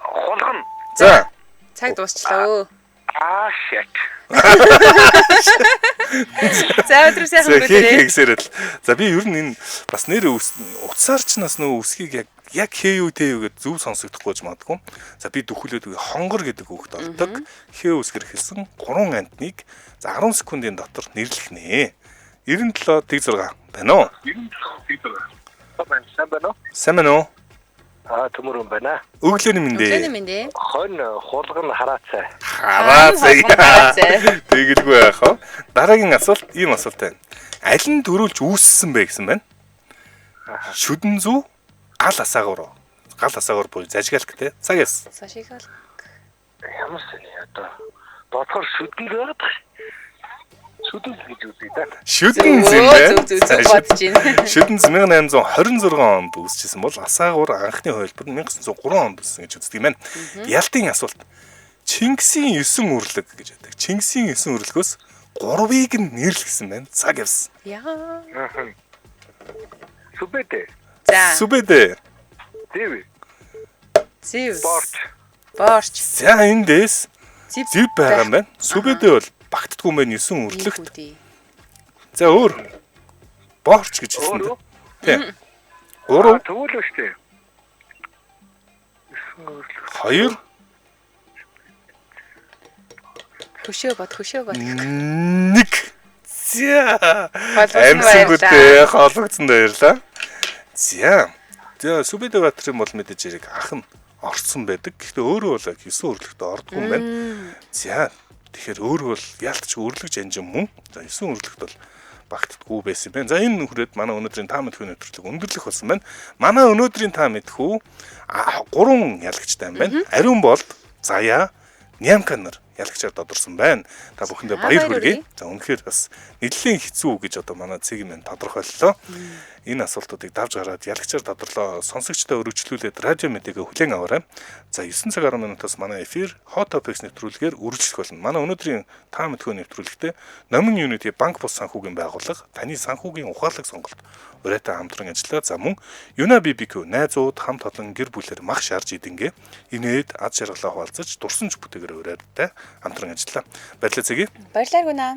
Хулган. За. Цаг дуусчлаа өө. Аа shit. За өдөр сайхан За хээ хээ өнгөрөөрэй. гэсээр л. За би ер нь энэ бас нэр утсаар ч нас нөө үсгийг яг яг хээ юу тэ юу гэд зөв сонсогдохгүй ч магадгүй. За би дөхөлөөд үгүй хонгор гэдэг үгт ордог. Хээ үсгэр эхэлсэн гурван амьтныг за 10 секундын дотор нэрлэх нэ. 97 тэг 6 байна уу? Байна. Сайн байна уу? Сайн байна уу? Аа төмөр юм байна. Өглөөний мэнд Өглөөний ээ. мэнд ээ. Хонь хулган хараацай. Хараацай. Хараацай. Тэгэлгүй яах вэ? Дараагийн асуулт ийм асуулт байна. Аль нь төрүүлж үүссэн бэ гэсэн байна. Шүдэн зүү гал асаагуур. Гал асаагуур буюу зажигалк те. Цаг яс. Сашигал. Ямар сони одоо. Бодохоор шүдэн л байгаад байна. Шүдэн л гэж үзье да. Шүдэн Зөө, зэн бэ? зөв, зөв, зөв бодож байна. Шүдэн 1826 онд үүсчихсэн бол асаагуур анхны хувилбар нь 1903 онд үүссэн гэж үздэг юм байна. Ялтын асуулт. Чингисийн 9 үрлэг гэж байдаг. Чингисийн 9 үрлэгөөс 3-ыг нь нэрлэсэн байна. Цаг явсан. Яа. Сүбэдэ. За. Сүбэдэ. Зэв. Зив. Борч. Борч. За эндээс Зив зив байгаа юм байна. Сүбэдэ бол багтдаггүй юм байна 9 үрлэгт. Үгүй. За өөр борч гэж хэлсэн Өөр үү? дээ. Тийм. 3 Тэгвэл үү штэ. 2 Хөшөө бод, хөшөө бод. 1 За. Холбогдсон Амьсан баярлалаа. гүтээ холбогдсон баярлаа. За. За Сүбэдэ Баатрын бол мэдээж хэрэг ах нь орцсон байдаг. Гэхдээ өөрөө бол яг 9 өрлөгтөө ордгүй юм байна. За. Тэгэхээр өөрөө бол яалтч өрлөг жанжин мөн. За 9 өрлөгт бол багтдаггүй байсан юм байна. За энэ хүрээд манай өнөөдрийн та мэдхүү нэвтрүүлэг өндөрлөх болсон байна. Манай өнөөдрийн та мэдхүү гурван ялагчтай юм байна. Ариун болд, Заяа, Нямка нар ялагчаар тодорсон байна. Та бүхэндээ За, баяр баяр хүргэе. хүргэе. За үнэхээр бас нэлээд хэцүү гэж одоо манай цэгийн маань тодорхойллоо. Энэ асуултуудыг давж гараад ялагчаар тодорлоо. Сонсогчдод өргөжлүүлээд радио мэдээгээ хүлээн аваарай. За 9 цаг 10 минутаас манай эфир Hot Topics нэвтрүүлгээр үргэлжлэх болно. Манай өнөөдрийн та мэдхүү нэвтрүүлэгтээ Номин Unity банк бус санхүүгийн байгууллага таны санхүүгийн ухаалаг сонголт урайтай хамтран ажиллаа. За мөн Юна BBQ найзууд хамт олон гэр бүлээр мах шарж идэнгээ инээд ад жаргалаа хуваалцаж дурсамж бүтээгээр урайтай хамтран ажиллаа. Баярлалаа цэгээ. Баярлалаа гүнаа.